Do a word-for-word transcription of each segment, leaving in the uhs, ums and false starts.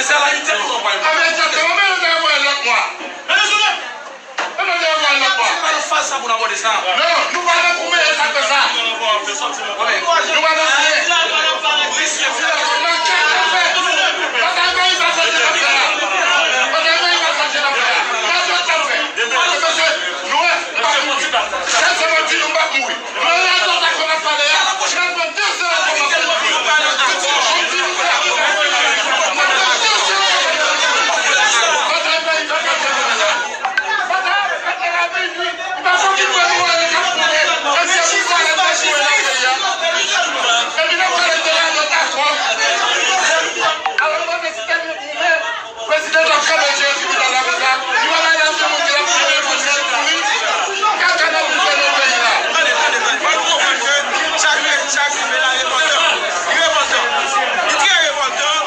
Se la li te pou nou pale. Avè egzakteman, men nou te voye lòt mwa. Men nou te voye lòt mwa. Se pa nan faz sa pou n abòde sa. Non, nou pa nan pou mete sa fè sa. Nou pa nan pou mete. Nan kèk afè. Batay peyi pa chache nan fè la. Batay peyi pa chache nan fè la. Nan dòt afè. Paske nou wè, se sèlman di nou pa mouri. Prezidan t ap kanpe Jezi ki t al avè sa. Li pa bay lajè moun ki ap file pou li, pou li. Kaka n ap boule nan peyi a. Tande, tande, tande. Fò nou konprann ke sa k rive, sa k rive la revòltan. Li revòltan. Li trè revòltan.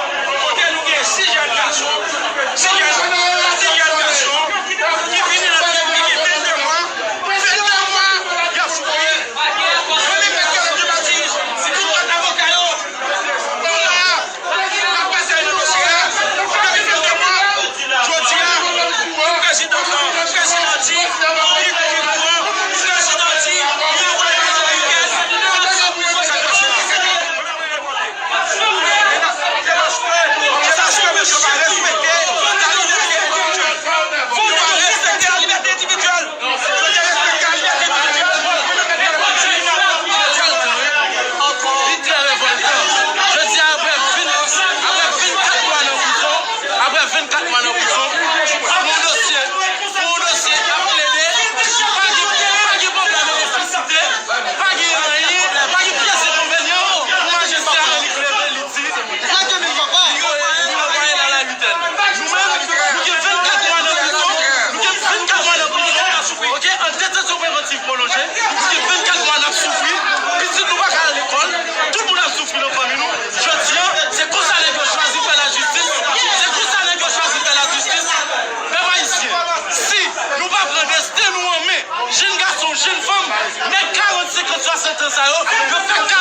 Kote nou gen sis jèn gason, sis jèn, sis jèn gason ki vini nan tribin, ki gen vennde mwa. Vennde mwa, y ap soufri. Mwen menm, mèt Kennedy Baptiste, tout lòt avoka yo, nou la. N ap pase nan dosye a. Depi vennde mwa, jodi a, prezidan, prezidan di, li pèdi kouran, prezidan di, li anvoye Amerikèn, li anvoye Amerikèn. Se paske, se paske mesye pa respekte lalibète endividyèl. Yo pa respekte lalibète endividyèl. Li trè revòltan. Jodi a, apre vennkat mwa nan prizon, apre vennkat mwa nan prizon, pou yon dosye, pou yon dosye y ap plede, pa gen, pa gen pwoblèm elektrisite, pa gen anyen, pa gen pyès enkonvenyan. Pou majistra a, li leve, li di, li renvwaye l a la huitaine. Nou menm, nou gen vennkat mwa nan prizon, nou gen vennkat mwa nan prizon, oke, an detansyon prevantiv pwolonje, nou gen vennkat mwa n ap soufri, pitit nou pa ka al lekòl, tout moun ap soufri nan fanmi nou. Jodi a, se konsa nèg yo chwazi fè lajistis, se konsa nèg yo chwazi fè lajistis. Pèp ayisyen, si nou pa pran desten nou an men, jenn gason, jenn fanm, nèg karant, senkant, swasant an sa yo, yo fèk